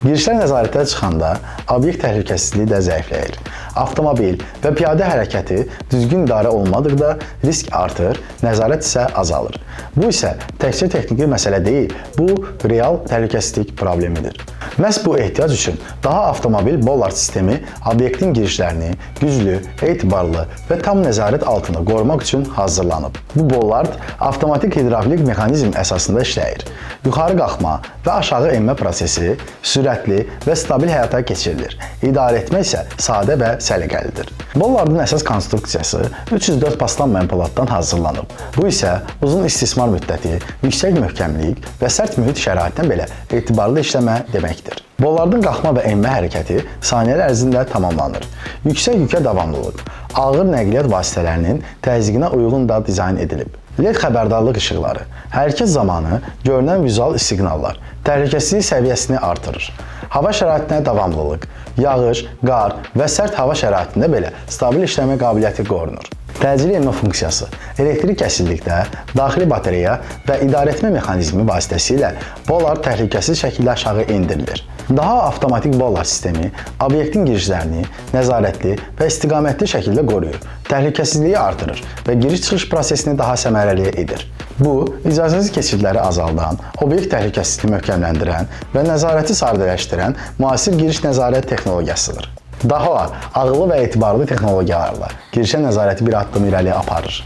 Girişlər nəzarətdən çıxanda obyekt təhlükəsizliyi də zəifləyir. Avtomobil və piyada hərəkəti düzgün idarə olunmadıqda risk artır, nəzarət isə azalır. Bu isə təkcə texniki məsələ deyil, bu real təhlükəsizlik problemidir. Məhz bu ehtiyac üçün daha avtomobil bollard sistemi obyektin girişlərini güclü, etibarlı və tam nəzarət altında qorumaq üçün hazırlanıb. Bu bollard avtomatik hidravlik mexanizm əsasında işləyir. Yuxarı qalxma və aşağı enmə prosesi sürətli və stabil həyata keçirilir. İdarə etmə isə sadə və səliqəlidir. Bollardın əsas konstruksiyası 304 paslanmayan poladdan hazırlanıb. Bu isə uzun istismar müddəti, yüksək möhkəmlik və sərt mühit şəraitindən belə etibarlı işləmə deməkdir. Bollardın qalxma və enmə hərəkəti saniyələr ərzində tamamlanır. Yüksək yükə davamlılıq, ağır nəqliyyat vasitələrinin təzyiqinə uyğun da dizayn edilib. LED xəbərdarlıq işıqları, hərəkət zamanı görünən vizual siqnallar təhlükəsizlik səviyyəsini artırır. Hava şəraitinə davamlılıq, yağış, qar və sərt hava şəraitində belə stabil işləmə qabiliyyəti qorunur. Təcili enmə funksiyası elektrik kəsildikdə daxili batareya və idarəetmə mexanizmi vasitəsilə bollard təhlükəsiz şəkildə aşağı endirilir. Daha avtomatik bollard sistemi obyektin girişlərini nəzarətli və istiqamətli şəkildə qoruyur, təhlükəsizliyi artırır və giriş-çıxış prosesini daha səmərəli edir. Bu, icazəsiz keçidləri azaldan, obyekt təhlükəsizliyini möhkəmləndirən və nəzarəti sadələşdirən müasir giriş nəzarət texnologiyasıdır. Daha ağıllı və etibarlı texnologiyalarla girişə nəzarəti bir addım irəli aparır.